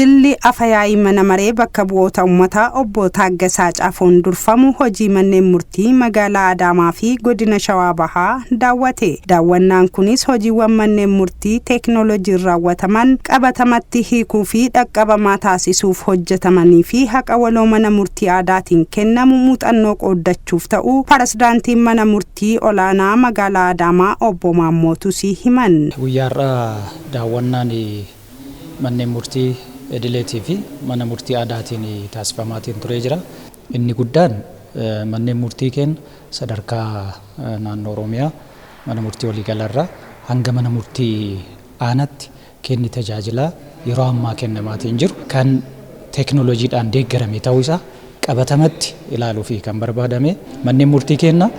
Jilli Afayaa'ii Mana Maree Bakka Bu'oota Ummataa Obbo Taaggasaa Caafoon durfamu hojii manneen murtii magaalaa Adaamaa fi godina Shawaa Bahaa daawwate. Daawwannaan kunis hojiiwwan manneen murtii teeknooloojiin raawwataman qabatamatti hiikuu fi dhaqqabamaa taasisuuf hojjetamanii fi haqa waloo mana murtii aadaatiin kennamu muuxannoo qooddachuuf ta'uu Pirezidaantiin Mana Murtii Olaanaa Magaalaa Adaamaa Obbo Maammoo Tusii himan. Guyyaa har'aa daawwannaan manneen murtii idileetii fi mana murtii aadaatiin taasifamaatiin turee jira. Inni guddaan manneen murtii keenya sadarkaa naannoo Oromiyaa mana murtii waliigalarraa hanga mana murtii aanaatti kenni tajaajilaa yeroo ammaa kennamaatiin jiru kan teeknooloojiidhaan deeggarame ta'uu isaa qabatamatti ilaaluu fi kan barbaadame manneen murtii keenya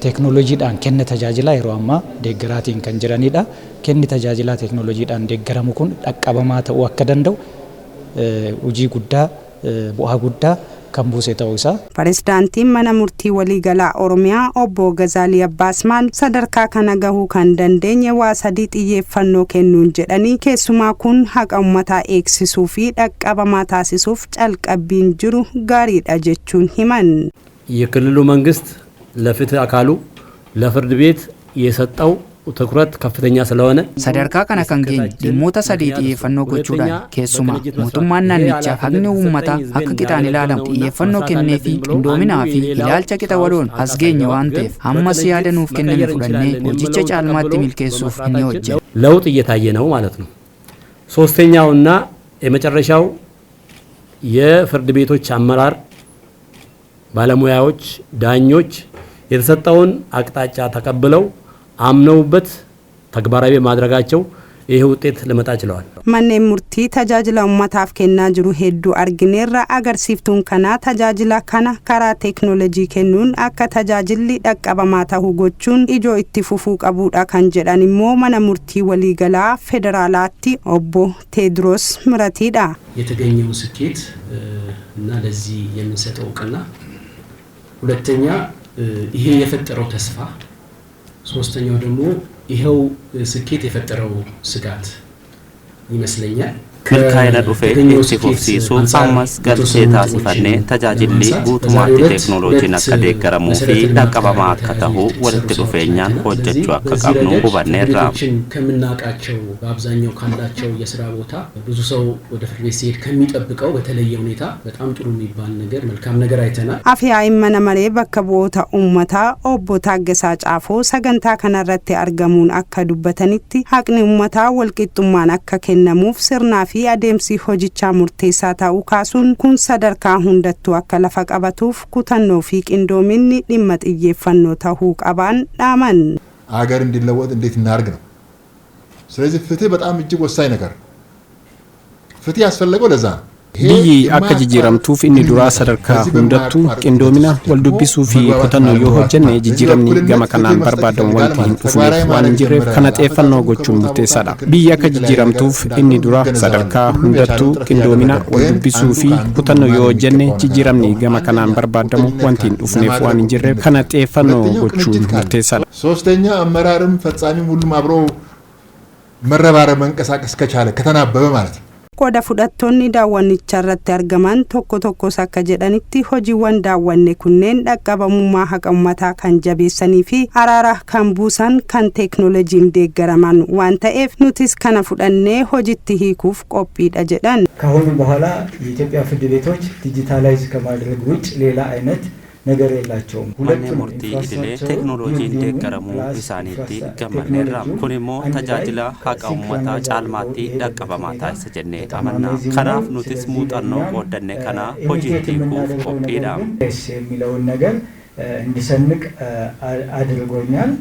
teeknooloojiidhaan kenna tajaajilaa yeroo ammaa deeggaraatiin kan jiranidha. Kenni tajaajilaa teeknooloojiidhaan deeggaramu kun dhaqqabamaa ta'uu akka danda'u hojii guddaa bu'aa guddaa kan buuse ta'uu isaa. Pirezidaantiin Mana Murtii Waliigalaa Oromiyaa Obbo Gazaalii Abbaasmaan sadarkaa kana gahuu kan dandeenye waa sadii xiyyeeffannoo kennuun jedhanii, keessumaa kun haqa ummataa eegsisuu fi dhaqqabamaa taasisuuf calqabbiin jiru gaariidha jechuun himan. የክልሉ መንግስት ለፍትህ አካሉ ለፍርድ ቤት የሰጠው ትኩረት ከፍተኛ ስለሆነ Sadarkaa kana kan geenye dhimmoota sadii xiyyeeffannoo gochuudhaan, keessumaa mootummaan naannichaa haqni uummataa akka qixaan ilaalamu xiyyeeffannoo kennee fi qindoominaa fi ilaalcha qixa waloon as geenye waan ta'eef, ammas yaada nuuf kenname fudhannee hojicha caalmaatti milkeessuuf ni hojjenna. ለውጥ እየታየ ነው ማለት ነው። ሶስተኛውና የመጨረሻው የፍርድ ቤቶች አመራር ባለሙያዎች፣ ዳኞች የተሰጠውን አቅጣጫ ተቀብለው አምነውበት ተግባራዊ በማድረጋቸው ይህ ውጤት ሊመጣ ችለዋል። Manneen murtii tajaajila uummataaf kennaa jiru hedduu argineerra. Agarsiiftuun kanaa tajaajila kana karaa teeknoolojii kennuun akka tajaajilli dhaqqabamaa ta'u gochuun ijoo itti fufuu qabudha kan jedhan immoo mana murtii waliigalaa federaalaatti obbo Teediroos Miratiidha. የተገኘውን ስኬት እና ለዚህ የምንሰጠው እውቅና፣ ሁለተኛ ይሄ የፈጠረው ተስፋ፣ ሶስተኛው ደግሞ ይኸው ስኬት የፈጠረው ስጋት ይመስለኛል። Milkaa'ina dhufe itti fufsiisuun ammas galtee taasifannee tajaajilli guutummaatti teeknooloojiin akka deeggaramuu fi dhaqqabamaa akka ta'u walitti dhufeenyaan hojjechuu akka qabnu hubanneerra. ከምናውቃቸው በአብዛኛው ካላቸው የስራ ቦታ ብዙ ሰው ወደ ፍርድ ቤት ሲሄድ ከሚጠብቀው በተለየ ሁኔታ በጣም ጥሩ የሚባል ነገር መልካም ነገር አይተናል። Afyaa'iin mana maree bakka bu'oota uummataa obbo Taaggasaa Caafoo sagantaa kanarratti argamuun akka dubbatanitti, haqni uummataa walqixxummaan akka kennamuuf sirnaa fi adeemsi hojichaa murteessaa ta'uu kaasuun, kun sadarkaa hundattuu akka lafa qabatuuf kutannoo fi qindoominni dhimma xiyyeeffannoo ta'uu qabaan dhaaman. አገር እንዲለወጥ እንዴት እናድርግ ነው። ስለዚህ ፍትህ በጣም እጅግ ወሳኝ ነገር ነው። ፍትህ ያስፈለገው ለዛ ነው። Biyyi akka jijjiiramtuuf inni duraa sadarkaa hundattuu qindoomina wal dubbisuu fi kutannoo yoo hojjenne, jijjiiramni gama kanaan barbaadamu wanti hin dhufneef waan hin jirreef, kana xiyyeeffannoo gochuun murteessaadha. Biyyi akka jijjiiramtuuf inni dura sadarkaa hundattuu qindoomina wal dubbisuu fi kutannoo yoo hojjenne, jijjiiramni gama kanaan barbaadamu wanti hin dhufneef waan hin jirreef, kana xiyyeeffannoo gochuun murteessaadha. ሶስተኛ አመራርም ፈጻሚም ሁሉም አብሮ መረባረብ መንቀሳቀስ ከቻለ ከተናበበ ማለት ነው። Qooda fudhattoonni daawwannicha irratti argaman tokko tokkos akka jedhanitti, hojiiwwan daawwanne kunneen dhaqqabamummaa haqa ummataa kan jabeessanii fi araara kan buusan kan teeknooloojiin deeggaraman waan ta'eef, nutis kana fudhannee hojitti hiikuuf qophiidha jedhan. ከአሁኑ በኋላ የኢትዮጵያ ፍርድ ቤቶች ዲጂታላይዝ ከማድረግ ውጭ ሌላ አይነት ነገር የላቸውም። Manneen murtii idilee teeknooloojiin deeggaramuu isaaniitti gammanneerra. Kun immoo tajaajila haqa uummataa caalmaatti dhaqqabamaa taasisa jennee amanna. Kanaaf nutis muuxannoo qooddanne kana hojiitti hiikuuf qophiidha. የሚለውን ነገር እንድሰንቅ አድርጎኛል።